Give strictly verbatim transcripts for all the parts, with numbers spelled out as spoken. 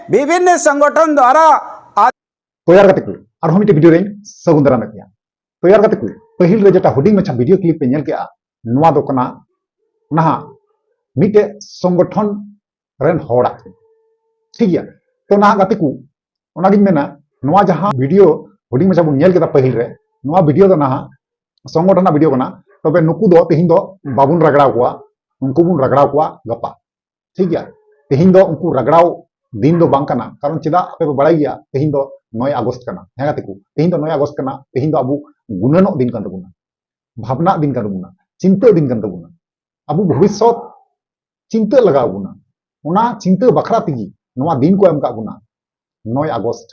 विभिन्न संगठन द्वारा। ᱛᱚ ᱭᱟᱨ ᱜᱟᱛᱮ ᱠᱚ, ᱟᱨᱦᱚᱸ ᱢᱤᱫᱴᱮᱱ ᱵᱷᱤᱰᱤᱭᱳ ᱨᱮᱧ ᱥᱟᱹᱜᱩᱱ ᱫᱟᱨᱟᱢᱮᱫ ᱯᱮᱭᱟ᱾ ᱛᱚ ᱭᱟᱨ ᱜᱟᱛᱮ ᱠᱚ, ᱯᱟᱹᱦᱤᱞ ᱨᱮ ᱡᱮᱴᱟ ᱦᱩᱰᱤᱧ ᱢᱟᱪᱷᱟ ᱵᱷᱤᱰᱤᱭᱳ ᱠᱞᱤᱯ ᱯᱮ ᱧᱮᱞ ᱠᱮᱜᱼᱟ, ᱱᱚᱣᱟ ᱫᱚ ᱠᱟᱱᱟ ᱱᱟᱦᱟᱜ ᱢᱤᱫᱴᱮᱡ ᱥᱚᱝᱜᱚᱴᱷᱚᱱ ᱨᱮᱱ ᱦᱚᱲᱟᱜ᱾ ᱴᱷᱤᱠ ᱜᱮᱭᱟ? ᱛᱚ ᱱᱟᱦᱟᱜ ᱜᱟᱛᱮ ᱠᱚ, ᱚᱱᱟᱜᱤᱧ ᱢᱮᱱᱟ, ᱱᱚᱣᱟ ᱡᱟᱦᱟᱸ ᱵᱷᱤᱰᱤᱭᱳ ᱦᱩᱰᱤᱧ ᱢᱟᱪᱷᱟ ᱵᱚᱱ ᱧᱮᱞ ᱠᱮᱫᱟ ᱯᱟᱹᱦᱤᱞ ᱨᱮ, ᱱᱚᱣᱟ ᱵᱷᱤᱰᱤᱭᱳ ᱫᱚ ᱱᱟᱦᱟᱜ ᱥᱚᱝᱜᱚᱴᱷᱚᱱ ᱨᱮᱱᱟᱜ ᱵᱷᱤᱰᱤᱭᱳ ᱠᱟᱱᱟ᱾ ᱛᱚᱵᱮ ᱱᱩᱠᱩ ᱫᱚ ᱛᱮᱦᱮᱧ ᱫᱚ ᱵᱟᱵᱚᱱ ᱨᱟᱜᱽᱲᱟᱣ ᱠᱚᱣᱟ, ᱩᱱᱠᱩ ᱵᱚᱱ ᱨᱟᱜᱽᱲᱟᱣ ᱠᱚᱣᱟ ᱜᱟᱯᱟ᱾ ᱴᱷᱤᱠ ᱜᱮᱭᱟ? ᱛᱮᱦᱮᱧ ᱫᱚ ᱩᱱᱠᱩ ᱨᱟᱜᱽᱲᱟᱣ ᱫᱤᱱ ᱫᱚ ᱵᱟᱝ ᱠᱟᱱᱟ, ᱠᱟᱨᱚᱱ ᱪᱮᱫᱟᱜ ᱟᱯᱮ ᱯᱮ ᱵᱟᱲᱟᱭ ᱜᱮᱭᱟ, ᱛᱮᱦᱮᱧ ᱫᱚ ᱱᱚᱭ ᱟᱜᱚᱥᱴ ᱠᱟᱱᱟ᱾ ᱦᱮᱸ ᱜᱟᱛᱮ ᱠᱚ, ᱛᱮᱦᱮᱧ ᱫᱚ ᱱᱚᱭ ᱟᱜᱚᱥᱴ ᱠᱟᱱᱟ, ᱛᱮᱦᱮᱧ ᱫᱚ ᱟᱵᱚ ᱜᱩᱱᱟᱹᱱᱚᱜ ᱫᱤᱱ ᱠᱟᱱ ᱛᱟᱵᱚᱱᱟ, ᱵᱷᱟᱵᱽᱱᱟᱜ ᱫᱤᱱ ᱠᱟᱱ ᱛᱟᱵᱚᱱᱟ, ᱪᱤᱱᱛᱟᱹᱜ ᱫᱤᱱ ᱠᱟᱱ ᱛᱟᱵᱚᱱᱟ᱾ ᱟᱵᱚ ᱵᱷᱚᱵᱤᱥᱥᱚᱛ ᱪᱤᱱᱛᱟᱹᱜ ᱞᱟᱜᱟᱣ ᱵᱚᱱᱟ᱾ ᱚᱱᱟ ᱪᱤᱱᱛᱟᱹ ᱵᱟᱠᱷᱨᱟ ᱛᱮᱜᱮ ᱱᱚᱣᱟ ᱫᱤᱱ ᱠᱚ ᱮᱢ ᱠᱟᱜ ᱵᱚᱱᱟ, ᱱᱚᱭ ᱟᱜᱚᱥᱴ᱾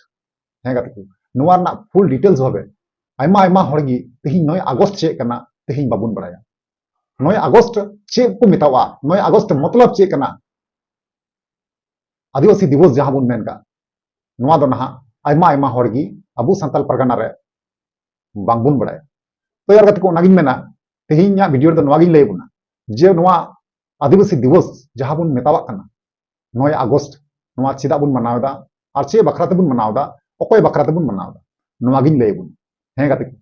ᱦᱮᱸ ᱜᱟᱛᱮ ᱠᱚ, ᱱᱚᱣᱟ ᱨᱮᱱᱟᱜ ᱯᱷᱩᱞ ᱰᱤᱴᱮᱞᱥ ᱵᱷᱟᱵᱮ ᱟᱭᱢᱟ ᱟᱭᱢᱟ ᱦᱚᱲ ᱜᱮ ᱛᱮᱦᱮᱧ ᱱᱚᱭ ᱟᱜᱚᱥᱴ ᱪᱮᱫ ᱠᱟᱱᱟ ᱛᱮᱦᱮᱧ ᱵᱟᱵᱚᱱ ᱵᱟᱲᱟᱭᱟ᱾ ᱱᱚᱭ ᱟᱜᱚᱥᱴ ᱪᱮᱫ ᱠᱚ ᱢᱮᱛᱟᱣᱟᱜᱼᱟ, ᱱᱚᱭ ᱟᱜᱚᱥᱴ ᱢᱚᱛᱞᱚᱵ ᱪᱮᱫ ᱠᱟᱱᱟ, ᱟᱹᱫᱤᱵᱟᱹᱥᱤ ᱫᱤᱵᱚᱥ ᱡᱟᱦᱟᱸ ᱵᱚᱱ ᱢᱮᱱ ᱠᱟᱜ, ᱱᱚᱣᱟ ᱫᱚ ᱱᱟᱦᱟᱜ ᱟᱭᱢᱟ ᱟᱭᱢᱟ ᱦᱚᱲ ᱜᱮ ᱟᱵᱚ ᱥᱟᱱᱛᱟᱞ ᱯᱟᱨᱜᱟᱱᱟ ᱨᱮ ᱵᱟᱝᱵᱚᱱ ᱵᱟᱲᱟᱭᱟ᱾ ᱛᱚ ᱭᱟᱨ ᱜᱟᱛᱮ ᱠᱚ, ᱚᱱᱟᱜᱤᱧ ᱢᱮᱱᱟ, ᱛᱮᱦᱮᱧᱟᱜ ᱵᱷᱤᱰᱤᱭᱳ ᱨᱮᱫᱚ ᱱᱚᱣᱟᱜᱤᱧ ᱞᱟᱹᱭ ᱟᱵᱚᱱᱟ ᱡᱮ ᱱᱚᱣᱟ ᱟᱹᱫᱤᱵᱟᱹᱥᱤ ᱫᱤᱵᱚᱥ ᱡᱟᱦᱟᱸ ᱵᱚᱱ ᱢᱮᱛᱟᱣᱟᱜ ᱠᱟᱱᱟ, ᱱᱚᱭ ᱟᱜᱚᱥᱴ, ᱱᱚᱣᱟ ᱪᱮᱫᱟᱜ ᱵᱚᱱ ᱢᱟᱱᱟᱣ ᱮᱫᱟ ᱟᱨ ᱪᱮᱫ ᱵᱟᱠᱷᱨᱟ ᱛᱮᱵᱚᱱ ᱢᱟᱱᱟᱣ ᱮᱫᱟ, ᱚᱠᱚᱭ ᱵᱟᱠᱷᱨᱟ ᱛᱮᱵᱚᱱ ᱢᱟᱱᱟᱣ ᱮᱫᱟ, ᱱᱚᱣᱟᱜᱤᱧ ᱞᱟᱹᱭ ᱟᱵᱚᱱᱟ᱾ ᱦᱮᱸ ᱜᱟᱛᱮ ᱠᱚ,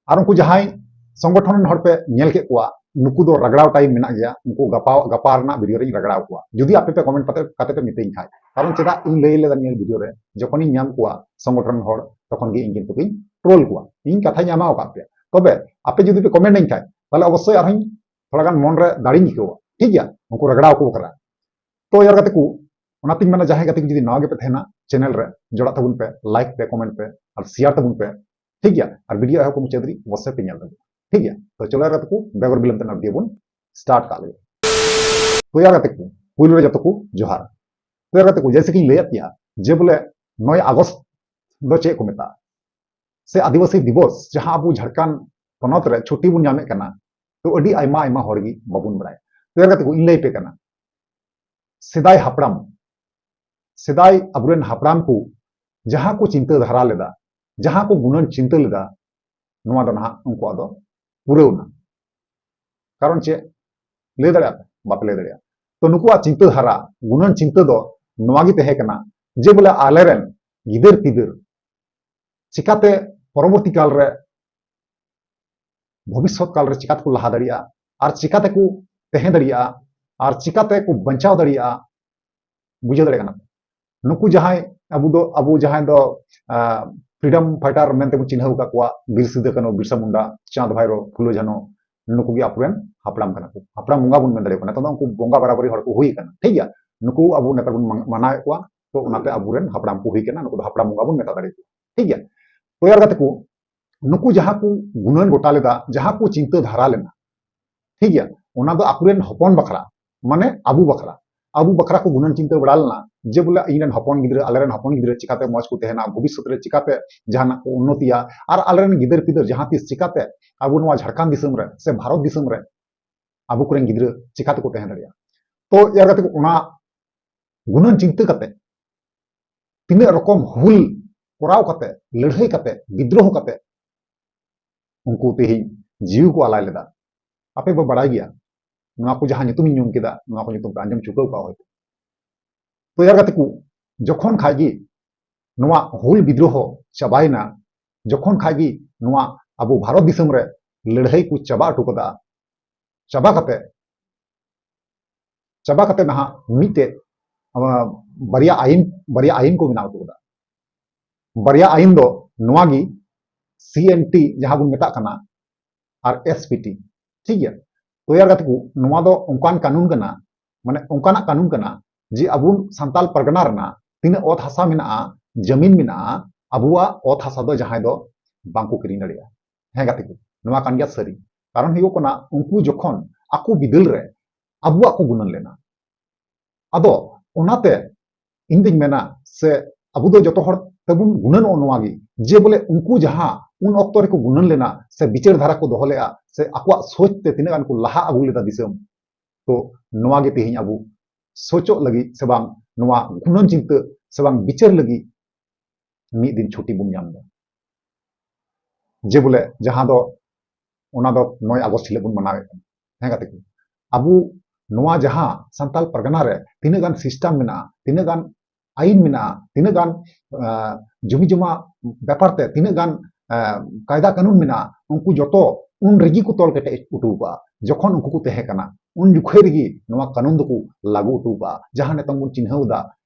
ᱟᱨ ᱩᱱᱠᱩ ᱡᱟᱦᱟᱸᱭ ᱥᱚᱝᱜᱚᱴᱷᱚᱱ ᱨᱮᱱ ᱦᱚᱲ ᱯᱮ ᱧᱮᱞ ᱠᱮᱫ ᱠᱚᱣᱟ, ᱱᱩᱠᱩ ᱫᱚ ᱨᱟᱜᱽᱲᱟᱣ ᱴᱟᱭᱤᱢ ᱢᱮᱱᱟᱜ ᱜᱮᱭᱟ, ᱩᱱᱠᱩ ᱜᱟᱯᱟ, ᱜᱟᱯᱟ ᱨᱮᱱᱟᱜ ᱵᱷᱤᱰᱤᱭᱳ ᱨᱮᱧ ᱨᱟᱜᱽᱲᱟᱣ ᱠᱚᱣᱟ, ᱡᱩᱫᱤ ᱟᱯᱮ ᱯᱮ ᱠᱚᱢᱮᱱᱴ ᱠᱟᱛᱮ, ᱠᱟᱛᱮ ᱯᱮ ᱢᱤᱛᱟᱹᱧ ᱠᱷᱟᱡ᱾ ᱠᱟᱨᱚᱱ ᱪᱮᱫᱟᱜ ᱤᱧ ᱞᱟᱹᱭ ᱞᱮᱫᱟ ᱱᱤᱭᱟᱹ ᱵᱷᱤᱰᱤᱭᱳ ᱨᱮ, ᱡᱚᱠᱷᱚᱱᱤᱧ ᱧᱟᱢ ᱠᱚᱣᱟ ᱥᱚᱝᱜᱚᱴᱷᱚᱱ ᱨᱮᱱ ᱦᱚᱲ, ᱛᱚᱠᱷᱚᱱ ᱜᱮ ᱤᱧ ᱠᱤᱱᱛᱩ ᱠᱚᱧ ᱴᱨᱳᱞ ᱠᱚᱣᱟ᱾ ᱤᱧ ᱠᱟᱛᱷᱟᱧ ᱮᱢᱟᱣ ᱟᱠᱟᱫ ᱯᱮᱭᱟ, ᱛᱚᱵᱮ ᱟᱯᱮ ᱡᱩᱫᱤ ᱯᱮ ᱠᱚᱢᱮᱱᱴ ᱟᱹᱧ ᱠᱷᱟᱡ, ᱛᱟᱦᱞᱮ ᱚᱵᱚᱥᱥᱳᱭ ᱟᱨᱦᱚᱸᱧ ᱛᱷᱚᱲᱟ ᱜᱟᱱ ᱢᱚᱱ ᱨᱮ ᱫᱟᱲᱮᱧ ᱟᱹᱭᱠᱟᱹᱣᱟ, ᱴᱷᱤᱠ ᱜᱮᱭᱟ, ᱩᱱᱠᱩ ᱨᱟᱜᱽᱲᱟᱣ ᱠᱚ ᱵᱟᱠᱷᱨᱟ᱾ ᱛᱚ ᱭᱟᱨ ᱜᱟᱛᱮ ᱠᱚ, ᱚᱱᱟᱛᱤᱧ ᱢᱮᱱᱟ, ᱡᱟᱦᱟᱸᱭ ᱜᱟᱛᱮ ᱠᱚ ᱡᱩᱫᱤ ᱱᱟᱣᱟ ᱜᱮᱯᱮ ᱛᱟᱦᱮᱱᱟ ᱪᱮᱱᱮᱞ ᱨᱮ, ᱡᱚᱲᱟᱜ ᱛᱟᱵᱚᱱ ᱯᱮ, ᱞᱟᱭᱤᱠ ᱯᱮ, ᱠᱚᱢᱮᱱᱴ ᱯᱮ ᱟᱨ ᱥᱮᱭᱟᱨ ᱛᱟᱵᱚᱱ ᱯᱮ, ᱴᱷᱤᱠ ᱜᱮᱭᱟ? ᱟᱨ ᱵᱷᱤᱰᱤᱭᱳ ᱮᱦᱚᱵ ᱠᱷᱚᱱ ᱢᱩᱪᱟᱹᱫ ᱫᱷᱟᱹᱨᱤᱡ ᱚᱵᱚᱥᱥᱳᱭ ᱯᱮ ᱧᱮᱞ ᱛᱟᱵᱚᱱᱟ, ᱴᱷᱤᱠ ᱜᱮᱭᱟ? ᱛᱚ ᱪᱚᱞᱚ ᱭᱟᱨ ᱜᱟᱛᱮ ᱠᱚ, ᱵᱮᱜᱚᱨ ᱵᱤᱞᱚᱢ ᱛᱮ ᱱᱚᱣᱟ ᱵᱷᱤᱰᱤᱭᱳ ᱵᱚᱱ ᱥᱴᱟᱨᱴ ᱠᱟᱜ ᱞᱮᱜᱮ᱾ ᱛᱚ ᱭᱟᱨ ᱜᱟᱛᱮ ᱠᱚ, ᱯᱩᱭᱞᱩ ᱨᱮ ᱡᱚᱛᱚ ᱠᱚ ᱡᱚᱦᱟᱨ᱾ ᱛᱚ ᱭᱟᱨ ᱜᱟᱛᱮ ᱠᱚ, ᱡᱮᱭᱥᱮ ᱠᱤᱧ ᱞᱟᱹᱭᱟᱫ ᱯᱮᱭᱟ ᱡᱮ ᱵᱚᱞᱮ ᱱᱚᱭ ᱟᱜᱚᱥᱴ ᱫᱚ ᱪᱮᱫ ᱠᱚ ᱢᱮᱛᱟᱜᱼᱟ, ᱥᱮ ᱟᱹᱫᱤᱵᱟᱹᱥᱤ ᱫᱤᱵᱚᱥ, ᱡᱟᱦᱟᱸ ᱟᱵᱚ ᱡᱷᱟᱲᱠᱷᱚᱸᱰ ᱯᱚᱱᱚᱛ ᱨᱮ ᱪᱷᱩᱴᱤ ᱵᱚᱱ ᱧᱟᱢᱮᱫ ᱠᱟᱱᱟ, ᱛᱚ ᱟᱹᱰᱤ ᱟᱭᱢᱟ ᱟᱭᱢᱟ ᱦᱚᱲ ᱜᱮ ᱵᱟᱵᱚᱱ ᱵᱟᱲᱟᱭᱟ᱾ ᱛᱚ ᱭᱟᱨ ᱜᱟᱛᱮ ᱠᱚ, ᱤᱧ ᱞᱟᱹᱭ ᱟᱯᱮ ᱠᱟᱱᱟ, ᱥᱮᱫᱟᱭ ᱦᱟᱯᱲᱟᱢ, ᱥᱮᱫᱟᱭ ᱟᱵᱚᱨᱮᱱ ᱦᱟᱯᱲᱟᱢ ᱠᱚ ᱡᱟᱦᱟᱸ ᱠᱚ ᱪᱤᱱᱛᱟᱹ ᱫᱷᱟᱨᱟ ᱞᱮᱫᱟ, ᱡᱟᱦᱟᱸ ᱠᱚ ᱜᱩᱱᱟᱹᱱ ᱪᱤᱱᱛᱟᱹ ᱞᱮᱫᱟ, ᱱᱚᱣᱟ ᱫᱚ ᱱᱟᱦᱟᱜ ᱩᱱᱠᱩᱣᱟᱜ ᱫᱚ ᱯᱩᱨᱟᱹᱣ ᱱᱟ᱾ ᱠᱟᱨᱚᱱ ᱪᱮᱫ? ᱞᱟᱹᱭ ᱫᱟᱲᱮᱭᱟᱜᱼᱟ ᱯᱮ? ᱵᱟᱯᱮ ᱞᱟᱹᱭ ᱫᱟᱲᱮᱭᱟᱜᱼᱟ᱾ ᱛᱚ ᱱᱩᱠᱩᱣᱟᱜ ᱪᱤᱱᱛᱟᱹ ᱫᱷᱟᱨᱟ, ᱜᱩᱱᱟᱹᱱ ᱪᱤᱱᱛᱟᱹ ᱫᱚ ᱱᱚᱣᱟ ᱜᱮ ᱛᱟᱦᱮᱸ ᱠᱟᱱᱟ ᱡᱮ ᱵᱚᱞᱮ ᱟᱞᱮᱨᱮᱱ ᱜᱤᱫᱟᱹᱨ ᱯᱤᱫᱟᱹᱨ ᱪᱤᱠᱟᱛᱮ ᱯᱚᱨᱚᱵᱚᱨᱛᱤ ᱠᱟᱞ ᱨᱮ, ᱵᱷᱚᱵᱤᱥᱥᱚᱛ ᱠᱟᱞ ᱨᱮ ᱪᱤᱠᱟ ᱛᱮᱠᱚ ᱞᱟᱦᱟ ᱫᱟᱲᱮᱭᱟᱜᱼᱟ ᱟᱨ ᱪᱤᱠᱟ ᱛᱮᱠᱚ ᱛᱟᱦᱮᱸ ᱫᱟᱲᱮᱭᱟᱜᱼᱟ ᱟᱨ ᱪᱤᱠᱟ ᱛᱮᱠᱚ ᱵᱟᱧᱪᱟᱣ ᱫᱟᱲᱮᱭᱟᱜᱼᱟ, ᱵᱩᱡᱷᱟᱹᱣ ᱫᱟᱲᱮᱭᱟᱜ ᱠᱟᱱᱟ ᱯᱮ? ᱱᱩᱠᱩ ᱡᱟᱦᱟᱸᱭ ᱟᱵᱚ ᱫᱚ, ᱟᱵᱚ ᱡᱟᱦᱟᱸᱭ ᱫᱚ, ᱟᱸ, freedom fighter ᱢᱮᱱᱛᱮ ᱵᱚᱱ ᱪᱤᱱᱦᱟᱹᱣ ᱟᱠᱟᱫ ᱠᱚᱣᱟ, ᱵᱤᱨ ᱥᱤᱫᱩ ᱠᱟᱹᱱᱦᱩ, ᱵᱤᱨᱥᱟ ᱢᱩᱱᱰᱟ, ᱪᱟᱸᱫᱽ ᱵᱷᱟᱭᱨᱳ, ᱯᱷᱩᱞᱳ ᱡᱷᱟᱱᱳ, ᱱᱩᱠᱩ ᱜᱮ ᱟᱵᱚᱨᱮᱱ ᱦᱟᱯᱲᱟᱢ ᱠᱟᱱᱟ ᱠᱚ, ᱦᱟᱯᱲᱟᱢ ᱵᱚᱸᱜᱟ ᱵᱚᱱ ᱢᱮᱱ ᱫᱟᱲᱮᱭᱟᱠᱚ ᱠᱟᱱᱟ᱾ ᱱᱤᱛᱚᱜ ᱫᱚ ᱩᱱᱠᱩ ᱵᱚᱸᱜᱟ ᱵᱟᱨᱟᱵᱟᱨᱤ ᱦᱚᱲ ᱠᱚ ᱦᱩᱭ ᱟᱠᱟᱱᱟ, ᱴᱷᱤᱠ ᱜᱮᱭᱟ, ᱱᱩᱠᱩ ᱟᱵᱚ ᱱᱮᱛᱟᱨ ᱵᱚᱱ ᱢᱟᱝ-, ᱢᱟᱱᱟᱣᱮᱫ ᱠᱚᱣᱟ, ᱛᱚ ᱚᱱᱟᱛᱮ ᱟᱵᱚᱨᱮᱱ ᱦᱟᱯᱲᱟᱢ ᱠᱚ ᱦᱩᱭ ᱠᱟᱱᱟ, ᱱᱩᱠᱩ ᱫᱚ ᱦᱟᱯᱲᱟᱢ ᱵᱚᱸᱜᱟ ᱵᱚᱱ ᱢᱮᱛᱟ ᱫᱟᱲᱮᱭᱟᱠᱚᱣᱟ, ᱴᱷᱤᱠ ᱜᱮᱭᱟ᱾ ᱛᱚ ᱭᱟᱨ ᱜᱟᱛᱮ ᱠᱚ, ᱱᱩᱠᱩ ᱡᱟᱦᱟᱸ ᱠᱚ ᱜᱩᱱᱟᱹᱱ ᱜᱚᱴᱟ ᱞᱮᱫᱟ, ᱡᱟᱦᱟᱸ ᱠᱚ ᱪᱤᱱᱛᱟᱹ ᱫᱷᱟᱨᱟ ᱞᱮᱱᱟ, ᱴᱷᱤᱠ ᱜᱮᱭᱟ, ᱚᱱᱟ ᱫᱚ ᱟᱠᱚᱨᱮᱱ ᱦᱚᱯᱚᱱ ᱵᱟᱠᱷᱨᱟ, ᱢᱟᱱᱮ ᱟᱵᱚ ᱵᱟᱠᱷᱨᱟ, ᱟᱵᱚ ᱵᱟᱠᱷᱨᱟ ᱠᱚ ᱜᱩᱱᱟᱹᱱ ᱪᱤᱱᱛᱟᱹ ᱵᱟᱲᱟ ᱞᱮᱱᱟ ᱡᱮ ᱵᱚᱞᱮ ᱤᱧ ᱨᱮᱱ ᱦᱚᱯᱚᱱ ᱜᱤᱫᱽᱨᱟᱹ, ᱟᱞᱮᱨᱮᱱ ᱦᱚᱯᱚᱱ ᱜᱤᱫᱽᱨᱟᱹ ᱪᱤᱠᱟᱛᱮ ᱢᱚᱸᱡᱽ ᱠᱚ ᱛᱟᱦᱮᱱᱟ, ᱵᱷᱚᱵᱤᱥᱥᱚᱛ ᱨᱮ ᱪᱤᱠᱟᱛᱮ ᱡᱟᱦᱟᱱᱟᱜ ᱠᱚ ᱩᱱᱱᱚᱛᱤᱭᱟ, ᱟᱨ ᱟᱞᱮᱨᱮᱱ ᱜᱤᱫᱟᱹᱨ ᱯᱤᱫᱟᱹᱨ ᱡᱟᱦᱟᱸ ᱛᱤᱥ ᱪᱤᱠᱟᱛᱮ ᱟᱵᱚ ᱱᱚᱣᱟ ᱡᱷᱟᱲᱠᱷᱚᱸᱰ ᱫᱤᱥᱚᱢ ᱨᱮ ᱥᱮ ᱵᱷᱟᱨᱚᱛ ᱫᱤᱥᱚᱢ ᱨᱮ ᱟᱵᱚ ᱠᱚᱨᱮᱱ ᱜᱤᱫᱽᱨᱟᱹ ᱪᱤᱠᱟ ᱛᱮᱠᱚ ᱛᱟᱦᱮᱸ ᱫᱟᱲᱮᱭᱟᱜᱼᱟ᱾ ᱛᱚ ᱭᱟᱨ ᱜᱟᱛᱮ ᱠᱚ, ᱚᱱᱟ ᱜᱩᱱᱟᱹᱱ ᱪᱤᱱᱛᱟᱹ ᱠᱟᱛᱮ ᱛᱤᱱᱟᱹᱜ ᱨᱚᱠᱚᱢ ᱦᱩᱞ ᱠᱚᱨᱟᱣ ᱠᱟᱛᱮ, ᱞᱟᱹᱲᱦᱟᱹᱭ ᱠᱟᱛᱮ, ᱵᱤᱫᱽᱨᱳᱦᱚ ᱠᱟᱛᱮ ᱩᱱᱠᱩ ᱛᱮᱦᱮᱧ ᱡᱤᱣᱤ ᱠᱚ ᱟᱞᱟᱭ ᱞᱮᱫᱟ᱾ ᱟᱯᱮ ᱯᱮ ᱵᱟᱲᱟᱭ ᱜᱮᱭᱟ, ᱱᱚᱣᱟ ᱠᱚ ᱡᱟᱦᱟᱸ ᱧᱩᱛᱩᱢᱤᱧ ᱧᱩᱢ ᱠᱮᱫᱟ, ᱱᱚᱣᱟ ᱠᱚ ᱧᱩᱛᱩᱢ ᱯᱮ ᱟᱸᱡᱚᱢ ᱪᱩᱠᱟᱹᱣ ᱠᱟᱜᱼᱟ ᱦᱚᱭᱛᱳ᱾ ᱛᱚ ᱭᱟᱨ ᱜᱟᱛᱮ ᱠᱚ, ᱡᱚᱠᱷᱚᱱ ᱠᱷᱟᱡ ᱜᱮ ᱱᱚᱣᱟ ᱦᱩᱞ ᱵᱤᱫᱽᱨᱳᱦᱚ ᱪᱟᱵᱟᱭᱮᱱᱟ, ᱡᱚᱠᱷᱚᱱ ᱠᱷᱟᱡ ᱜᱮ ᱱᱚᱣᱟ ᱟᱵᱚ ᱵᱷᱟᱨᱚᱛ ᱫᱤᱥᱚᱢ ᱨᱮ ᱞᱟᱹᱲᱦᱟᱹᱭ ᱠᱚ ᱪᱟᱵᱟ ᱦᱚᱴᱚ ᱠᱟᱫᱟ, ᱪᱟᱵᱟ ᱠᱟᱛᱮ, ᱪᱟᱵᱟ ᱠᱟᱛᱮ ᱱᱟᱦᱟᱜ ᱢᱤᱫᱴᱮᱡ, ᱟᱸ, ᱵᱟᱨᱭᱟ ᱟᱭᱤᱱ, ᱵᱟᱨᱭᱟ ᱟᱭᱤᱱ ᱠᱚ ᱵᱮᱱᱟᱣ ᱦᱚᱴᱚ ᱠᱟᱫᱟ᱾ ᱵᱟᱨᱭᱟ ᱟᱭᱤᱱ ᱫᱚ ᱱᱚᱣᱟ ᱜᱮ, ᱥᱤ ᱮᱱ ᱴᱤ ᱡᱟᱦᱟᱸ ᱵᱚᱱ ᱢᱮᱛᱟᱜ ᱠᱟᱱᱟ ᱟᱨ ᱮᱥ ᱯᱤ ᱴᱤ, ᱴᱷᱤᱠ ᱜᱮᱭᱟ᱾ ᱛᱚ ᱭᱟᱨ ᱜᱟᱛᱮ ᱠᱚ, ᱱᱚᱣᱟ ᱫᱚ ᱚᱱᱠᱟᱱ ᱠᱟᱹᱱᱩᱱ ᱠᱟᱱᱟ, ᱢᱟᱱᱮ ᱚᱱᱠᱟᱱᱟᱜ ᱠᱟᱹᱱᱩᱱ ᱠᱟᱱᱟ ᱡᱮ ᱟᱵᱚ ᱥᱟᱱᱛᱟᱞ ᱯᱟᱨᱜᱟᱱᱟ ᱨᱮᱱᱟᱜ ᱛᱤᱱᱟᱹᱜ ᱚᱛ ᱦᱟᱥᱟ ᱢᱮᱱᱟᱜᱼᱟ, ᱡᱟᱢᱤᱱ ᱢᱮᱱᱟᱜᱼᱟ, ᱟᱵᱚᱣᱟᱜ ᱚᱛ ᱦᱟᱥᱟ ᱫᱚ ᱡᱟᱦᱟᱸᱭ ᱫᱚ ᱵᱟᱝᱠᱚ ᱠᱤᱨᱤᱧ ᱫᱟᱲᱮᱭᱟᱜᱼᱟ᱾ ᱦᱮᱸ ᱜᱟᱛᱮ ᱠᱚ, ᱱᱚᱣᱟ ᱠᱟᱱ ᱜᱮᱭᱟ ᱥᱟᱹᱨᱤ᱾ ᱠᱟᱨᱚᱱ ᱦᱩᱭᱩᱜ ᱠᱟᱱᱟ, ᱩᱱᱠᱩ ᱡᱚᱠᱷᱚᱱ ᱟᱠᱚ ᱵᱤᱫᱟᱹᱞ ᱨᱮ ᱟᱵᱚᱣᱟᱜ ᱠᱚ ᱜᱩᱱᱟᱹᱱ ᱞᱮᱱᱟ, ᱟᱫᱚ ᱚᱱᱟᱛᱮ ᱤᱧ ᱫᱩᱧ ᱢᱮᱱᱟ, ᱥᱮ ᱟᱵᱚ ᱫᱚ ᱡᱚᱛᱚ ᱦᱚᱲ ᱛᱮᱵᱚᱱ ᱜᱩᱱᱟᱹᱱᱚᱜᱼᱟ ᱱᱚᱣᱟ ᱜᱮ, ᱡᱮ ᱵᱚᱞᱮ ᱩᱱᱠᱩ ᱡᱟᱦᱟᱸ ᱩᱱ ᱚᱠᱛᱚ ᱨᱮᱠᱚ ᱜᱩᱱᱟᱹᱱ ᱞᱮᱱᱟ ᱥᱮ ᱵᱤᱪᱟᱹᱨ ᱫᱷᱟᱨᱟ ᱠᱚ ᱫᱚᱦᱚ ᱞᱮᱫᱼᱟ, ᱥᱮ ᱟᱠᱚᱣᱟᱜ ᱥᱳᱪ ᱛᱮ ᱛᱤᱱᱟᱹᱜ ᱜᱟᱱ ᱠᱚ ᱞᱟᱦᱟ ᱟᱹᱜᱩ ᱞᱮᱫᱟ ᱫᱤᱥᱚᱢ, ᱛᱚ ᱱᱚᱣᱟ ᱜᱮ ᱛᱮᱦᱮᱧ ᱟᱵᱚ ᱥᱳᱪᱚᱜ ᱞᱟᱹᱜᱤᱫ ᱥᱮ ᱵᱟᱝ, ᱱᱚᱣᱟ ᱜᱩᱱᱟᱹᱱ ᱪᱤᱱᱛᱟᱹ ᱥᱮ ᱵᱟᱝ ᱵᱤᱪᱟᱹᱨ ᱞᱟᱹᱜᱤᱫ ᱢᱤᱫ ᱫᱤᱱ ᱪᱷᱩᱴᱤ ᱵᱚᱱ ᱧᱟᱢ ᱮᱫᱟ᱾ ᱡᱮ ᱵᱚᱞᱮ ᱡᱟᱦᱟᱸ ᱫᱚ, ᱚᱱᱟ ᱫᱚ ᱱᱚᱭ ᱟᱜᱚᱥᱴ ᱦᱤᱞᱳᱜ ᱵᱚᱱ ᱢᱟᱱᱟᱣᱮᱫ ᱠᱟᱱᱟ᱾ ᱦᱮᱸ ᱜᱟᱛᱮ ᱠᱚ, ᱟᱵᱚ ᱱᱚᱣᱟ ᱡᱟᱦᱟᱸ ᱥᱟᱱᱛᱟᱞ ᱯᱟᱨᱜᱟᱱᱟ ᱨᱮ ᱛᱤᱱᱟᱹᱜ ᱜᱟᱱ system ᱢᱮᱱᱟᱜᱼᱟ, ᱛᱤᱱᱟᱹᱜ ᱜᱟᱱ ᱟᱹᱭᱤᱱ ᱢᱮᱱᱟᱜᱼᱟ, ᱛᱤᱱᱟᱹᱜ ᱜᱟᱱ ᱡᱩᱢᱤ ᱡᱚᱢᱟ ᱵᱮᱯᱟᱨ ᱛᱮ ᱛᱤᱱᱟᱹᱜ ᱜᱟᱱ ᱠᱟᱭᱫᱟ ᱠᱟᱹᱱᱩᱱ ᱢᱮᱱᱟᱜᱼᱟ, ᱩᱱᱠᱩ ᱡᱚᱛᱚ ᱩᱱ ᱨᱮᱜᱮ ᱠᱚ ᱛᱚᱞ ᱠᱮᱴᱮᱡ ᱦᱚᱴᱚ ᱠᱟᱜᱼᱟ᱾ ᱡᱚᱠᱷᱚᱱ ᱩᱱᱠᱩ ᱠᱚ ᱛᱟᱦᱮᱸ ᱠᱟᱱᱟ, ᱩᱱ ᱡᱚᱠᱷᱚᱱ ᱨᱮᱜᱮ ᱱᱚᱣᱟ ᱠᱟᱹᱱᱩᱱ ᱫᱚᱠᱚ ᱞᱟᱹᱜᱩ ᱦᱚᱴᱚ ᱠᱟᱜᱼᱟ᱾ ᱡᱟᱦᱟᱸ ᱱᱤᱛᱚᱝ ᱵᱚᱱ ᱪᱤᱱᱦᱟᱹᱣ ᱮᱫᱟ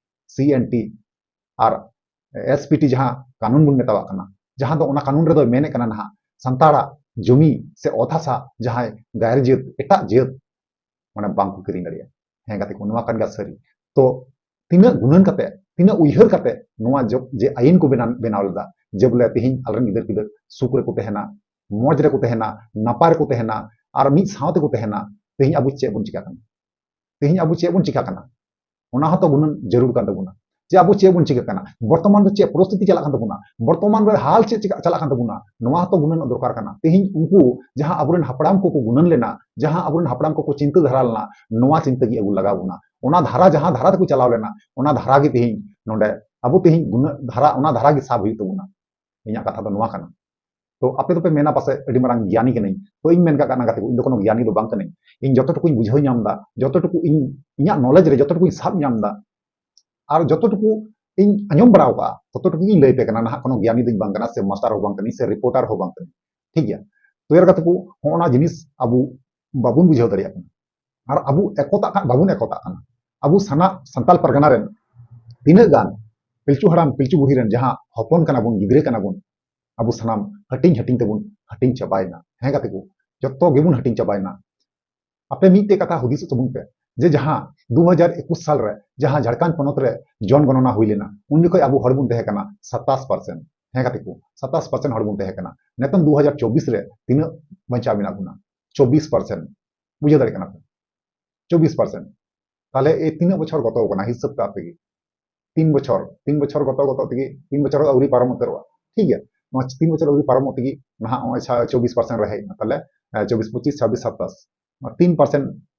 ᱥᱤ ᱮᱱ ᱴᱤ ᱟᱨ ᱮᱥ ᱯᱤ ᱴᱤ, ᱡᱟᱦᱟᱸ ᱠᱟᱹᱱᱩᱱ ᱵᱚᱱ ᱢᱮᱛᱟᱣᱟᱜ ᱠᱟᱱᱟ, ᱡᱟᱦᱟᱸ ᱫᱚ ᱚᱱᱟ ᱠᱟᱹᱱᱩᱱ ᱨᱮᱫᱚᱭ ᱢᱮᱱᱮᱫ ᱠᱟᱱᱟ ᱱᱟᱦᱟᱜ ᱥᱟᱱᱛᱟᱲᱟᱜ ᱡᱚᱢᱤ ᱥᱮ ᱚᱛ ᱦᱟᱥᱟ ᱡᱟᱦᱟᱸᱭ ᱜᱟᱭᱨ ᱡᱟᱹᱛ, ᱮᱴᱟᱜ ᱡᱟᱹᱛ ᱢᱟᱱᱮ ᱵᱟᱝ ᱠᱚ ᱠᱤᱨᱤᱧ ᱫᱟᱲᱮᱭᱟᱜᱼᱟ᱾ ᱦᱮᱸ ᱜᱟᱛᱮ ᱠᱚ, ᱱᱚᱣᱟ ᱠᱟᱱ ᱜᱮᱭᱟ ᱥᱟᱹᱨᱤ᱾ ᱛᱚ ᱛᱤᱱᱟᱹᱜ ᱜᱩᱱᱟᱹᱱ ᱠᱟᱛᱮ, ᱛᱤᱱᱟᱹᱜ ᱩᱭᱦᱟᱹᱨ ᱠᱟᱛᱮ ᱱᱚᱣᱟ ᱡᱚ-, ᱡᱮ ᱟᱹᱭᱤᱱ ᱠᱚ ᱵᱮᱱᱟᱣ, ᱵᱮᱱᱟᱣ ᱞᱮᱫᱟ, ᱡᱮ ᱵᱚᱞᱮ ᱛᱤᱦᱤᱧ ᱟᱞᱮᱨᱮᱱ ᱜᱤᱫᱟᱹᱨ ᱯᱤᱫᱟᱹᱨ ᱥᱩᱠ ᱨᱮᱠᱚ ᱛᱟᱦᱮᱱᱟ, ᱢᱚᱡᱽ ᱨᱮᱠᱚ ᱛᱟᱦᱮᱱᱟ, ᱱᱟᱯᱟᱭ ᱨᱮᱠᱚ ᱛᱟᱦᱮᱱᱟ, ᱟᱨ ᱢᱤᱫ ᱥᱟᱶ ᱛᱮᱠᱚ ᱛᱟᱦᱮᱱᱟ᱾ ᱛᱮᱦᱮᱧ ᱟᱵᱚ ᱪᱮᱫ ᱵᱚᱱ ᱪᱤᱠᱟ ᱠᱟᱱᱟ? ᱛᱮᱦᱮᱧ ᱟᱵᱚ ᱪᱮᱫ ᱵᱚᱱ ᱪᱤᱠᱟ ᱠᱟᱱᱟ? ᱚᱱᱟ ᱦᱚᱸᱛᱚ ᱜᱩᱱᱟᱹᱱ ᱡᱟᱹᱨᱩᱲ ᱠᱟᱱ ᱛᱟᱵᱚᱱᱟ᱾ ᱡᱮ ᱟᱵᱚ ᱪᱮᱫ ᱵᱚᱱ ᱪᱤᱠᱟ ᱠᱟᱱᱟ? ᱵᱚᱨᱛᱚᱢᱟᱱ ᱨᱮ ᱪᱮᱫ ᱯᱚᱨᱤᱥᱛᱷᱤᱛᱤ ᱪᱟᱞᱟᱜ ᱠᱟᱱ ᱛᱟᱵᱚᱱᱟ? ᱵᱚᱨᱛᱚᱢᱟᱱ ᱨᱮ ᱦᱟᱞ ᱪᱮᱫ ᱪᱤᱠᱟ ᱪᱟᱞᱟᱜ ᱠᱟᱱ ᱛᱟᱵᱚᱱᱟ? ᱱᱚᱣᱟ ᱦᱚᱸᱛᱚ ᱜᱩᱱᱟᱹᱱ ᱫᱚᱨᱠᱟᱨ ᱠᱟᱱᱟ᱾ ᱛᱮᱦᱮᱧ ᱩᱱᱠᱩ ᱡᱟᱦᱟᱸ ᱟᱵᱚᱨᱮᱱ ᱦᱟᱯᱲᱟᱢ ᱠᱚᱠᱚ ᱜᱩᱱᱟᱹᱱ ᱞᱮᱱᱟ, ᱡᱟᱦᱟᱸ ᱟᱵᱚᱨᱮᱱ ᱦᱟᱯᱲᱟᱢ ᱠᱚᱠᱚ ᱪᱤᱱᱛᱟᱹ ᱫᱷᱟᱨᱟ ᱞᱮᱱᱟ, ᱱᱚᱣᱟ ᱪᱤᱱᱛᱟᱹ ᱜᱮ ᱟᱹᱜᱩ ᱞᱟᱜᱟᱣ ᱵᱚᱱᱟ᱾ ᱚᱱᱟ ᱫᱷᱟᱨᱟ, ᱡᱟᱦᱟᱸ ᱫᱷᱟᱨᱟ ᱛᱮᱠᱚ ᱪᱟᱞᱟᱣ ᱞᱮᱱᱟ, ᱚᱱᱟ ᱫᱷᱟᱨᱟ ᱜᱮ ᱛᱮᱦᱮᱧ ᱱᱚᱰᱮ ᱟᱵᱚ ᱛᱮᱦᱮᱧ ᱜᱩᱱᱟᱹᱱ ᱫᱷᱟᱨᱟ, ᱚᱱᱟ ᱫᱷᱟᱨᱟ ᱜᱮ ᱥᱟᱵ ᱦᱩᱭᱩᱜ ᱛᱟᱵᱚᱱᱟ᱾ ᱤᱧᱟᱹᱜ ᱠᱟᱛᱷᱟ ᱫᱚ ᱱᱚᱣᱟ ᱠᱟᱱᱟ᱾ ᱛᱚ ᱟᱯᱮ ᱫᱚᱯᱮ ᱢᱮᱱᱟ ᱯᱟᱥᱮᱡ ᱟᱹᱰᱤ ᱢᱟᱨᱟᱝ ᱜᱮᱭᱟᱱᱤ ᱠᱟᱹᱱᱟᱹᱧ᱾ ᱛᱚ ᱤᱧ ᱢᱮᱱ ᱠᱟᱜ ᱠᱟᱱᱟ ᱜᱟᱛᱮ ᱠᱚ, ᱤᱧ ᱫᱚ ᱠᱳᱱᱳ ᱜᱮᱭᱟᱱᱤ ᱫᱚ ᱵᱟᱝ ᱠᱟᱹᱱᱟᱹᱧ᱾ ᱤᱧ ᱡᱚᱛᱚ ᱴᱩᱠᱩᱧ ᱵᱩᱡᱷᱟᱹᱣ ᱧᱟᱢ ᱮᱫᱟ, ᱡᱚᱛᱚ ᱴᱩᱠᱩ ᱤᱧ, ᱤᱧᱟᱹᱜ knowledge ᱨᱮ ᱡᱚᱛᱚ ᱴᱩᱠᱩᱧ ᱥᱟᱵ ᱧᱟᱢ ᱮᱫᱟ, ᱟᱨ ᱡᱚᱛᱚ ᱴᱩᱠᱩ ᱤᱧ ᱟᱸᱡᱚᱢ ᱵᱟᱲᱟ ᱟᱠᱟᱫᱼᱟ, ᱛᱚᱛᱚ ᱴᱩᱠᱩ ᱜᱤᱧ ᱞᱟᱹᱭ ᱟᱯᱮ ᱠᱟᱱᱟ᱾ ᱱᱟᱦᱟᱜ ᱠᱳᱱᱳ ᱜᱮᱭᱟᱱᱤ ᱫᱚᱧ ᱵᱟᱝ ᱠᱟᱱᱟ, ᱥᱮ ᱢᱟᱥᱴᱟᱨ ᱦᱚᱸ ᱵᱟᱝ ᱠᱟᱹᱱᱟᱹᱧ, ᱥᱮ ᱨᱤᱯᱳᱨᱴᱟᱨ ᱦᱚᱸ ᱵᱟᱝ ᱠᱟᱹᱱᱟᱹᱧ, ᱴᱷᱤᱠ ᱜᱮᱭᱟ? ᱛᱚ ᱮᱨ ᱜᱟᱛᱮ ᱠᱚ, ᱦᱚᱸᱜᱼᱚ ᱱᱟ ᱡᱤᱱᱤᱥ ᱟᱵᱚ ᱵᱟᱵᱚᱱ ᱵᱩᱡᱷᱟᱹᱣ ᱫᱟᱲᱮᱭᱟᱜ ᱠᱟᱱᱟ᱾ ᱟᱨ ᱟᱵᱚ ᱮᱠᱚᱛᱟᱜ ᱠᱟᱱ, ᱵᱟᱵᱚᱱ ᱮᱠᱚᱛᱟᱜ ᱠᱟᱱᱟ᱾ ᱟᱵᱚ ᱥᱟᱱᱟ-, ᱥᱟᱱᱛᱟᱞ ᱯᱟᱨᱜᱟᱱᱟ ᱨᱮᱱ ᱛᱤᱱᱟᱹᱜ ᱜᱟᱱ ᱯᱤᱞᱪᱩ ᱦᱟᱲᱟᱢ ᱯᱤᱞᱪᱩ ᱵᱩᱲᱦᱤ ᱨᱮᱱ ᱡᱟᱦᱟᱸ ᱦᱚᱯᱚᱱ ᱠᱟᱱᱟ ᱵᱚᱱ, ᱜᱤᱫᱽᱨᱟᱹ ᱠᱟᱱᱟ ᱵᱚᱱ, ᱟᱵᱚ ᱥᱟᱱᱟᱢ ᱦᱟᱹᱴᱤᱧ ᱦᱟᱹᱴᱤᱧ ᱛᱮᱵᱚᱱ ᱦᱟᱹᱴᱤᱧ ᱪᱟᱵᱟᱭᱮᱱᱟ᱾ ᱦᱮᱸ ᱜᱟᱛᱮ ᱠᱚ, ᱡᱚᱛᱚ ᱜᱮᱵᱚᱱ ᱦᱟᱹᱴᱤᱧ ᱪᱟᱵᱟᱭᱮᱱᱟ᱾ ᱟᱯᱮ ᱢᱤᱫᱴᱮᱡ ᱠᱟᱛᱷᱟ ᱦᱩᱫᱤᱥᱚᱜ ᱛᱟᱵᱚᱱ ᱯᱮ, ᱡᱮ ᱡᱟᱦᱟᱸ ᱫᱩ ᱦᱟᱡᱟᱨ ᱮᱠᱩᱥ ᱥᱟᱞ ᱨᱮ ᱡᱟᱦᱟᱸ ᱡᱷᱟᱲᱠᱷᱚᱸᱰ ᱯᱚᱱᱚᱛ ᱨᱮ ᱡᱚᱱᱜᱚᱱᱚᱱᱟ ᱦᱩᱭ ᱞᱮᱱᱟ, ᱩᱱ ᱡᱚᱠᱷᱚᱱ ᱟᱵᱚ ᱦᱚᱲ ᱵᱚᱱ ᱛᱟᱦᱮᱸ ᱠᱟᱱᱟ ᱥᱟᱛᱟᱥ ᱯᱟᱨᱥᱮᱱᱴ᱾ ᱦᱮᱸ ᱜᱟᱛᱮ ᱠᱚ, ᱥᱟᱛᱟᱥ ᱯᱟᱨᱥᱮᱱᱴ ᱦᱚᱲ ᱵᱚᱱ ᱛᱟᱦᱮᱸ ᱠᱟᱱᱟ᱾ ᱱᱤᱛᱚᱝ ᱫᱩ ᱦᱟᱡᱟᱨ ᱪᱚᱵᱵᱤᱥ ᱨᱮ ᱛᱤᱱᱟᱹᱜ ᱵᱟᱧᱪᱟᱣ ᱢᱮᱱᱟᱜ ᱵᱚᱱᱟ? ᱪᱚᱵᱵᱤᱥ ᱯᱟᱨᱥᱮᱱᱴ᱾ ᱵᱩᱡᱷᱟᱹᱣ ᱫᱟᱲᱮᱭᱟᱜ ᱠᱟᱱᱟ ᱯᱮ? ᱪᱚᱵᱵᱤᱥ ᱯᱟᱨᱥᱮᱱᱴ᱾ ᱛᱟᱦᱞᱮ ᱮ ᱛᱤᱱᱟᱹᱜ ᱵᱚᱪᱷᱚᱨ ᱜᱚᱛᱚ ᱠᱟᱱᱟ ᱦᱤᱥᱟᱹᱵ ᱛᱮ ᱟᱯᱮ ᱜᱮ? ᱛᱤᱱ ᱵᱚᱪᱷᱚᱨ, ᱛᱤᱱ ᱵᱚᱪᱷᱚᱨ ᱜᱚᱛᱚ ᱜᱚᱛᱚ ᱛᱮᱜᱮ, ᱛᱤᱱ ᱵᱚᱪᱷᱚᱨ ᱟᱹᱣᱨᱤ ᱯᱟᱨᱚᱢ ᱩᱛᱟᱹᱨᱚᱜᱼᱟ, ᱴᱷᱤᱠ ᱜᱮᱭᱟ? ᱱᱚᱣᱟ ᱛᱤᱱ ᱵᱚᱪᱷᱚᱨ ᱟᱹᱣᱨᱤ ᱯᱟᱨᱚᱢᱚᱜ ᱛᱮᱜᱮ ᱱᱟᱦᱟᱜ ᱱᱚᱜᱼᱚᱭ ᱪᱷᱟ-, ᱪᱚᱵᱵᱤᱥ ᱯᱟᱨᱥᱮᱱᱴ ᱨᱮ ᱦᱮᱡ ᱮᱱᱟ᱾ ᱛᱟᱦᱞᱮ, ᱮ, ᱪᱚᱵᱵᱤᱥ, ᱯᱚᱸᱪᱤᱥ, ᱪᱷᱟᱵᱵᱤᱥ, ᱥᱟᱛᱟᱥ, ᱱᱚᱣᱟ ᱛᱤᱱ ᱯᱟᱨᱥᱮᱱᱴ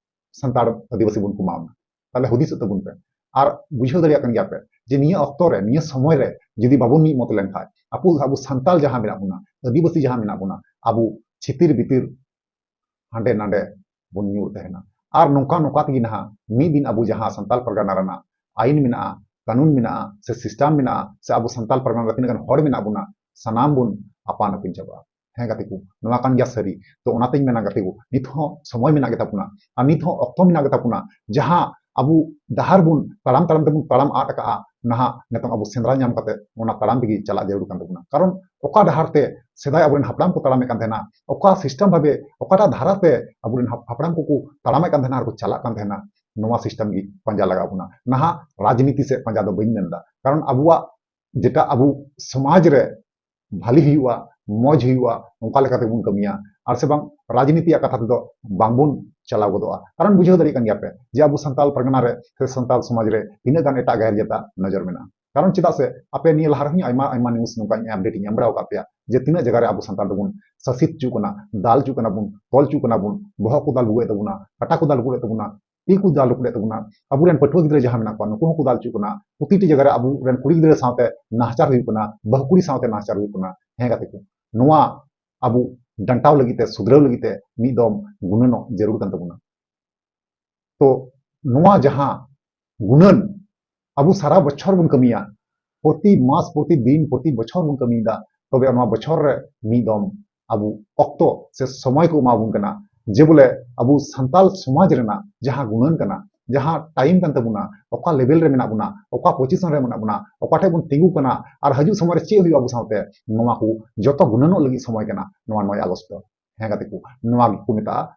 ᱥᱟᱱᱛᱟᱲ ᱟᱹᱫᱤᱵᱟᱹᱥᱤ ᱵᱚᱱ ᱠᱚᱢᱟᱣ ᱮᱱᱟ᱾ ᱛᱟᱦᱞᱮ ᱦᱩᱫᱤᱥᱚᱜ ᱛᱟᱵᱚᱱ ᱯᱮ᱾ ᱟᱨ ᱵᱩᱡᱷᱟᱹᱣ ᱫᱟᱲᱮᱭᱟᱜ ᱠᱟᱱ ᱜᱮᱭᱟ ᱯᱮ ᱡᱮ ᱱᱤᱭᱟᱹ ᱚᱠᱛᱚ ᱨᱮ, ᱱᱤᱭᱟᱹ ᱥᱚᱢᱚᱭ ᱨᱮ ᱡᱩᱫᱤ ᱵᱟᱵᱚᱱ ᱢᱤᱫ ᱢᱚᱛ ᱞᱮᱱᱠᱷᱟᱱ, ᱟᱵᱚ, ᱟᱵᱚ ᱥᱟᱱᱛᱟᱲ ᱡᱟᱦᱟᱸ ᱢᱮᱱᱟᱜ ᱵᱚᱱᱟ, ᱟᱹᱫᱤᱵᱟᱹᱥᱤ ᱡᱟᱦᱟᱸ ᱢᱮᱱᱟᱜ ᱵᱚᱱᱟ, ᱟᱵᱚ ᱪᱷᱤᱛᱤᱨ ᱵᱤᱛᱤᱨ ᱦᱟᱸᱰᱮ ᱱᱟᱰᱮ ᱵᱚᱱ ᱧᱩᱨ ᱛᱟᱦᱮᱱᱟ᱾ ᱟᱨ ᱱᱚᱝᱠᱟ ᱱᱚᱝᱠᱟ ᱛᱮᱜᱮ ᱱᱟᱦᱟᱜ ᱢᱤᱫ ᱫᱤᱱ ᱟᱵᱚ ᱡᱟᱦᱟᱸ ᱥᱟᱱᱛᱟᱞ ᱯᱟᱨᱜᱟᱱᱟ ᱨᱮᱱᱟᱜ ᱟᱭᱤᱱ ᱢᱮᱱᱟᱜᱼᱟ, ᱠᱟᱹᱱᱩᱱ ᱢᱮᱱᱟᱜᱼᱟ, ᱥᱮ system ᱢᱮᱱᱟᱜᱼᱟ, ᱥᱮ ᱟᱵᱚ ᱥᱟᱱᱛᱟᱞ ᱯᱟᱨᱜᱟᱱᱟ ᱨᱮ ᱛᱤᱱᱟᱹᱜ ᱜᱟᱱ ᱦᱚᱲ ᱢᱮᱱᱟᱜ ᱵᱚᱱᱟ, ᱥᱟᱱᱟᱢ ᱵᱚᱱ ᱟᱯᱟᱱ ᱟᱹᱯᱤᱱ ᱪᱟᱵᱟᱜᱼᱟ᱾ ᱦᱮᱸ ᱜᱟᱛᱮ ᱠᱚ, ᱱᱚᱣᱟ ᱠᱟᱱ ᱜᱮᱭᱟ ᱥᱟᱹᱨᱤ᱾ ᱛᱚ ᱚᱱᱟᱛᱤᱧ ᱢᱮᱱᱟ ᱜᱟᱛᱮ ᱠᱚ, ᱱᱤᱛ ᱦᱚᱸ ᱥᱚᱢᱚᱭ ᱢᱮᱱᱟᱜ ᱜᱮᱛᱟ ᱵᱚᱱᱟ, ᱟᱨ ᱱᱤᱛ ᱦᱚᱸ ᱚᱠᱛᱚ ᱢᱮᱱᱟᱜ ᱜᱮᱛᱟ ᱵᱚᱱᱟ᱾ ᱡᱟᱦᱟᱸ ᱟᱵᱚ ᱰᱟᱦᱟᱨ ᱵᱚᱱ ᱛᱟᱲᱟᱢ ᱛᱟᱲᱟᱢ ᱛᱮᱵᱚᱱ ᱛᱟᱲᱟᱢ ᱟᱫ ᱟᱠᱟᱜᱼᱟ, ᱱᱟᱦᱟᱜ ᱱᱤᱛᱚᱝ ᱟᱵᱚ ᱥᱮᱸᱫᱽᱨᱟ ᱧᱟᱢ ᱠᱟᱛᱮ ᱚᱱᱟ ᱛᱟᱲᱟᱢ ᱛᱮᱜᱮ ᱪᱟᱞᱟᱜ ᱡᱟᱹᱨᱩᱲ ᱠᱟᱱ ᱛᱟᱵᱚᱱᱟ᱾ ᱠᱟᱨᱚᱱ ᱚᱠᱟ ᱰᱟᱦᱟᱨ ᱛᱮ ᱥᱮᱫᱟᱭ ᱟᱵᱚᱨᱮᱱ ᱦᱟᱯᱲᱟᱢ ᱠᱚ ᱛᱟᱲᱟᱢᱮᱫ ᱠᱟᱱ ᱛᱟᱦᱮᱱᱟ, ᱚᱠᱟ system ᱵᱷᱟᱵᱮ, ᱚᱠᱟᱴᱟᱜ ᱫᱷᱟᱨᱟ ᱛᱮ ᱟᱵᱚᱨᱮᱱ ᱦᱟᱯ-, ᱦᱟᱯᱲᱟᱢ ᱠᱚᱠᱚ ᱛᱟᱲᱟᱢᱮᱫ ᱠᱟᱱ ᱛᱟᱦᱮᱱᱟ ᱟᱨ ᱠᱚ ᱪᱟᱞᱟᱜ ᱠᱟᱱ ᱛᱟᱦᱮᱱᱟ, ᱱᱚᱣᱟ system ᱜᱮ ᱯᱟᱸᱡᱟ ᱞᱟᱜᱟᱣ ᱵᱚᱱᱟ᱾ ᱱᱟᱦᱟᱜ ᱨᱟᱡᱽᱱᱤᱛᱤ ᱥᱮᱫ ᱯᱟᱸᱡᱟ ᱫᱚ ᱵᱟᱹᱧ ᱢᱮᱱᱫᱟ, ᱠᱟᱨᱚᱱ ᱟᱵᱚᱣᱟᱜ ᱡᱮᱴᱟ ᱟᱵᱚ ᱥᱚᱢᱟᱡᱽ ᱨᱮ ᱵᱷᱟᱞᱤ ᱦᱩᱭᱩᱜᱼᱟ, ᱢᱚᱡᱽ ᱦᱩᱭᱩᱜᱼᱟ, ᱚᱱᱠᱟ ᱞᱮᱠᱟ ᱛᱮᱵᱚᱱ ᱠᱟᱹᱢᱤᱭᱟ᱾ ᱟᱨ ᱥᱮ ᱵᱟᱝ, ᱨᱟᱡᱽᱱᱤᱛᱤᱭᱟᱜ ᱠᱟᱛᱷᱟ ᱛᱮᱫᱚ ᱵᱟᱝᱵᱚᱱ ᱪᱟᱞᱟᱣ ᱜᱚᱫᱚᱜᱼᱟ᱾ ᱠᱟᱨᱚᱱ ᱵᱩᱡᱷᱟᱹᱣ ᱫᱟᱲᱮᱭᱟᱜ ᱠᱟᱱ ᱜᱮᱭᱟ ᱯᱮ ᱡᱮ ᱟᱵᱚ ᱥᱟᱱᱛᱟᱲ ᱯᱟᱨᱜᱟᱱᱟ ᱨᱮ ᱥᱮ ᱥᱟᱱᱛᱟᱲ ᱥᱚᱢᱟᱡᱽ ᱨᱮ ᱛᱤᱱᱟᱹᱜ ᱜᱟᱱ ᱮᱴᱟᱜ ᱜᱟᱭᱟᱨ ᱡᱟᱹᱛᱟᱜ ᱱᱚᱡᱚᱨ ᱢᱮᱱᱟᱜᱼᱟ᱾ ᱠᱟᱨᱚᱱ ᱪᱮᱫᱟᱜ ᱥᱮ ᱟᱯᱮ ᱱᱤᱭᱟᱹ ᱞᱟᱦᱟ ᱨᱮᱦᱚᱸ ᱟᱭᱢᱟ, ᱟᱭᱢᱟ news ᱱᱚᱝᱠᱟ ᱤᱧ update ᱤᱧ ᱮᱢ ᱵᱟᱲᱟ ᱟᱠᱟᱫ ᱯᱮᱭᱟ ᱡᱮ ᱛᱤᱱᱟᱹᱜ ᱡᱟᱭᱜᱟ ᱨᱮ ᱟᱵᱚ ᱥᱟᱱᱛᱟᱲ ᱫᱚᱵᱚᱱ ᱥᱟᱥᱤᱛ ᱦᱚᱪᱚᱜ ᱠᱟᱱᱟ, ᱫᱟᱞ ᱦᱚᱪᱚᱜ ᱠᱟᱱᱟ ᱵᱚᱱ, ᱛᱚᱞ ᱦᱚᱪᱚᱜ ᱠᱟᱱᱟ ᱵᱚᱱ, ᱵᱚᱦᱚᱜ ᱠᱚ ᱫᱟᱞ ᱜᱩᱜᱩᱭᱮᱫ ᱛᱟᱵᱚᱱᱟ, ᱠᱟᱴᱟ ᱠᱚ ᱫᱟᱞ ᱜᱩᱜᱩᱭᱮᱫ ᱛᱟᱵᱚᱱᱟ, ᱛᱤ ᱠᱚ ᱫᱟᱞ ᱨᱟᱹᱯᱩᱫᱮᱫ ᱛᱟᱵᱚᱱᱟ, ᱟᱵᱚᱨᱮᱱ ᱯᱟᱹᱴᱷᱩᱣᱟᱹ ᱜᱤᱫᱽᱨᱟᱹ ᱡᱟᱦᱟᱸ ᱢᱮᱱᱟᱜ ᱠᱚᱣᱟ ᱱᱩᱠᱩ ᱦᱚᱸᱠᱚ ᱫᱟᱞ ᱦᱚᱪᱚᱜ ᱠᱟᱱᱟ, ᱯᱨᱚᱛᱤᱴᱤ ᱡᱟᱭᱜᱟ ᱨᱮ ᱟᱵᱚᱨᱮᱱ ᱠᱩᱲᱤ ᱜᱤᱫᱽᱨᱟᱹ ᱥᱟᱶᱛᱮ ᱱᱟᱦᱟᱪᱟᱨ ᱦᱩᱭᱩᱜ ᱠᱟᱱᱟ, ᱵᱟᱹᱦᱩ ᱠᱩᱲᱤ ᱥᱟᱶᱛᱮ ᱱᱟᱦᱟᱪᱟᱨ ᱦᱩᱭᱩᱜ ᱠᱟᱱᱟ᱾ ᱦᱮᱸ ᱜᱟᱛᱮ ᱠᱚ, ᱱᱚᱣᱟ ᱟᱵᱚ ᱰᱟᱱᱴᱟᱣ ᱞᱟᱹᱜᱤᱫ ᱛᱮ, ᱥᱩᱫᱷᱨᱟᱹᱣ ᱞᱟᱹᱜᱤᱫ ᱛᱮ ᱢᱤᱫ ᱫᱚᱢ ᱜᱩᱱᱟᱹᱱᱚᱜ ᱡᱟᱹᱨᱩᱲ ᱠᱟᱱ ᱛᱟᱵᱚᱱᱟ᱾ ᱛᱚ ᱱᱚᱣᱟ ᱡᱟᱦᱟᱸ ᱜᱩᱱᱟᱹᱱ ᱟᱵᱚ ᱥᱟᱨᱟ ᱵᱚᱪᱷᱚᱨ ᱵᱚᱱ ᱠᱟᱹᱢᱤᱭᱟ, ᱯᱨᱚᱛᱤ ᱢᱟᱥ, ᱯᱨᱚᱛᱤ ᱫᱤᱱ, ᱯᱨᱚᱛᱤ ᱵᱚᱪᱷᱚᱨ ᱵᱚᱱ ᱠᱟᱹᱢᱤᱭᱮᱫᱟ, ᱛᱚᱵᱮ ᱱᱚᱣᱟ ᱵᱚᱪᱷᱚᱨ ᱨᱮ ᱢᱤᱫ ᱫᱚᱢ ᱟᱵᱚ ᱚᱠᱛᱚ ᱥᱮ ᱥᱚᱢᱚᱭ ᱠᱚ ᱮᱢᱟ ᱵᱚᱱ ᱠᱟᱱᱟ ᱡᱮ ᱵᱚᱞᱮ ᱟᱵᱚ ᱥᱟᱱᱛᱟᱞ ᱥᱚᱢᱟᱡᱽ ᱨᱮᱱᱟᱜ ᱡᱟᱦᱟᱸ ᱜᱩᱱᱟᱹᱱ ᱠᱟᱱᱟ, ᱡᱟᱦᱟᱸ time ᱠᱟᱱ ᱛᱟᱵᱚᱱᱟ, ᱚᱠᱟ level ᱨᱮ ᱢᱮᱱᱟᱜ ᱵᱚᱱᱟ, ᱚᱠᱟ position ᱨᱮ ᱢᱮᱱᱟᱜ ᱵᱚᱱᱟ, ᱚᱠᱟ ᱴᱷᱮᱡ ᱵᱚᱱ ᱛᱤᱸᱜᱩ ᱠᱟᱱᱟ ᱟᱨ ᱦᱤᱡᱩᱜ ᱥᱚᱢᱚᱭ ᱨᱮ ᱪᱮᱫ ᱦᱩᱭᱩᱜᱼᱟ ᱟᱵᱚ ᱥᱟᱶᱛᱮ, ᱱᱚᱣᱟ ᱠᱚ ᱡᱚᱛᱚ ᱜᱩᱱᱟᱹᱱᱚᱜ ᱞᱟᱹᱜᱤᱫ ᱥᱚᱢᱚᱭ ᱠᱟᱱᱟ ᱱᱚᱣᱟ ᱱᱚᱭ ᱟᱜᱚᱥᱴ ᱫᱚ᱾ ᱦᱮᱸ ᱜᱟᱛᱮ ᱠᱚ, ᱱᱚᱣᱟ ᱜᱮᱠᱚ ᱢᱮᱛᱟᱜᱼᱟ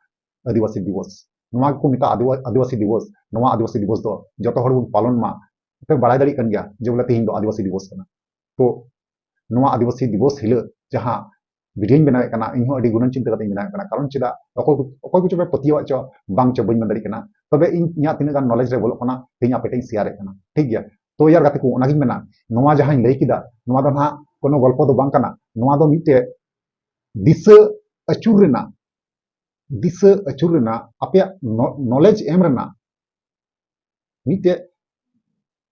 ᱟᱹᱫᱤᱵᱟᱹᱥᱤ ᱫᱤᱵᱚᱥ᱾ ᱱᱚᱣᱟ ᱜᱮᱠᱚ ᱢᱮᱛᱟᱜᱼᱟ ᱟᱹᱫᱤᱵᱟ-, ᱟᱹᱫᱤᱵᱟᱹᱥᱤ ᱫᱤᱵᱚᱥ᱾ ᱱᱚᱣᱟ ᱟᱹᱫᱤᱵᱟᱹᱥᱤ ᱫᱤᱵᱚᱥ ᱫᱚ ᱡᱚᱛᱚ ᱦᱚᱲ ᱵᱚᱱ ᱯᱟᱞᱚᱱ ᱢᱟ᱾ ᱟᱯᱮ ᱵᱟᱲᱟᱭ ᱫᱟᱲᱮᱭᱟᱜ ᱠᱟᱱ ᱜᱮᱭᱟ ᱡᱮ ᱵᱚᱞᱮ ᱛᱮᱦᱮᱧ ᱫᱚ ᱟᱹᱫᱤᱵᱟᱹᱥᱤ ᱫᱤᱵᱚᱥ ᱠᱟᱱᱟ᱾ ᱛᱚ ᱱᱚᱣᱟ ᱟᱹᱫᱤᱵᱟᱹᱥᱤ ᱫᱤᱵᱚᱥ ᱦᱤᱞᱳᱜ ᱡᱟᱦᱟᱸ video ᱧ ᱵᱮᱱᱟᱣᱮᱫ ᱠᱟᱱᱟ, ᱤᱧ ᱦᱚᱸ ᱟᱹᱰᱤ ᱜᱩᱱᱟᱹᱱ ᱪᱤᱱᱛᱟᱹ ᱠᱟᱛᱮᱧ ᱵᱮᱱᱟᱣᱮᱫ ᱠᱟᱱᱟ᱾ ᱠᱟᱨᱚᱱ ᱪᱮᱫᱟᱜ, ᱚᱠᱚᱭ ᱠᱚ, ᱚᱠᱚᱭ ᱠᱚᱪᱚ ᱯᱮ ᱯᱟᱹᱛᱭᱟᱹᱣᱟᱜ ᱪᱚ ᱵᱟᱝ ᱪᱚ, ᱵᱟᱹᱧ ᱢᱮᱱ ᱫᱟᱲᱮᱭᱟᱜ ᱠᱟᱱᱟ, ᱛᱚᱵᱮ ᱤᱧ, ᱤᱧᱟᱹᱜ ᱛᱤᱱᱟᱹᱜ ᱜᱟᱱ knowledge ᱨᱮ ᱵᱚᱞᱚᱜ ᱠᱟᱱᱟ ᱛᱮᱦᱮᱧ ᱟᱯᱮ ᱴᱷᱮᱱ ᱤᱧ share ᱮᱫ ᱠᱟᱱᱟ, ᱴᱷᱤᱠ ᱜᱮᱭᱟ? ᱛᱚ ᱭᱟᱨ ᱜᱟᱛᱮ ᱠᱚ, ᱚᱱᱟᱜᱤᱧ ᱢᱮᱱᱟ, ᱱᱚᱣᱟ ᱡᱟᱦᱟᱸᱧ ᱞᱟᱹᱭ ᱠᱮᱫᱟ, ᱱᱚᱣᱟ ᱫᱚ ᱱᱟᱦᱟᱜ ᱠᱳᱱᱳ ᱜᱚᱞᱯᱚ ᱫᱚ ᱵᱟᱝ ᱠᱟᱱᱟ, ᱱᱚᱣᱟ ᱫᱚ ᱢᱤᱫᱴᱮᱡ ᱫᱤᱥᱟᱹ ᱟᱹᱪᱩᱨ ᱨᱮᱱᱟᱜ, ᱫᱤᱥᱟᱹ ᱟᱹᱪᱩᱨ ᱨᱮᱱᱟᱜ, ᱟᱯᱮᱭᱟᱜ ᱱᱚ-, knowledge ᱮᱢ ᱨᱮᱱᱟᱜ ᱢᱤᱫᱴᱮᱡ,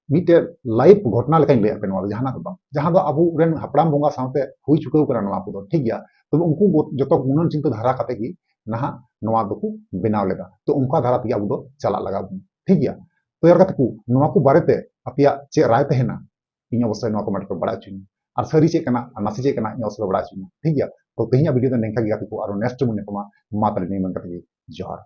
ᱢᱤᱫᱴᱮᱡ live ᱜᱷᱚᱴᱚᱱᱟ ᱞᱮᱠᱟᱧ ᱞᱟᱹᱭᱟᱫ ᱯᱮ ᱱᱚᱣᱟ ᱫᱚ, ᱡᱟᱦᱟᱱᱟᱜ ᱫᱚ ᱵᱟᱝ, ᱡᱟᱦᱟᱸ ᱫᱚ ᱟᱵᱚ ᱨᱮᱱ ᱦᱟᱯᱲᱟᱢ ᱵᱚᱸᱜᱟ ᱥᱟᱶᱛᱮ ᱦᱩᱭ ᱪᱩᱠᱟᱹᱣ ᱠᱟᱱᱟ ᱱᱚᱣᱟ ᱠᱚᱫᱚ, ᱴᱷᱤᱠ ᱜᱮᱭᱟ? ᱛᱚᱵᱮ ᱩᱱᱠᱩ ᱜᱚ-, ᱡᱚᱛᱚ ᱜᱩᱱᱟᱹᱱ ᱪᱤᱱᱛᱟᱹ ᱫᱷᱟᱨᱟ ᱠᱟᱛᱮ ᱜᱮ ᱱᱟᱦᱟᱜ ᱱᱚᱣᱟ ᱫᱚᱠᱚ ᱵᱮᱱᱟᱣ ᱞᱮᱫᱟ᱾ ᱛᱚ ᱚᱱᱠᱟ ᱫᱷᱟᱨᱟ ᱛᱮᱜᱮ ᱟᱵᱚ ᱫᱚ ᱪᱟᱞᱟᱜ ᱞᱟᱜᱟᱣ ᱵᱚᱱᱟ, ᱴᱷᱤᱠ ᱜᱮᱭᱟ? ᱛᱚ ᱭᱟᱨ ᱜᱟᱛᱮ ᱠᱚ, ᱱᱚᱣᱟ ᱠᱚ ᱵᱟᱨᱮᱛᱮ ᱟᱯᱮᱭᱟᱜ ᱪᱮᱫ ᱨᱟᱭ ᱛᱟᱦᱮᱱᱟ? ᱤᱧ ᱚᱵᱚᱥᱥᱳᱭ ᱱᱚᱣᱟ comment ᱨᱮ ᱵᱟᱲᱟᱭ ᱦᱚᱪᱚᱧ ᱢᱮ᱾ ᱟᱨ ᱥᱟᱹᱨᱤ ᱪᱮᱫ ᱠᱟᱱᱟ ᱟᱨ ᱱᱟᱥᱮ ᱪᱮᱫ ᱠᱟᱱᱟ, ᱤᱧ ᱚᱵᱚᱥᱥᱳᱭ ᱵᱟᱲᱟᱭ ᱦᱚᱪᱚᱧ ᱢᱮ, ᱴᱷᱤᱠ ᱜᱮᱭᱟ? ᱛᱚ ᱛᱮᱦᱮᱧᱟᱜ video ᱫᱚ ᱱᱤᱝᱠᱟ ᱜᱮ ᱜᱟᱛᱮ ᱠᱚ, ᱟᱨᱚ next ᱵᱚᱱ ᱧᱟᱯᱟᱢᱟ᱾ ᱢᱟ ᱛᱟᱦᱞᱮ ᱱᱤᱭᱟᱹ ᱢᱮᱱ ᱠᱟᱛᱮ ᱜᱮ ᱡᱚᱦᱟᱨ᱾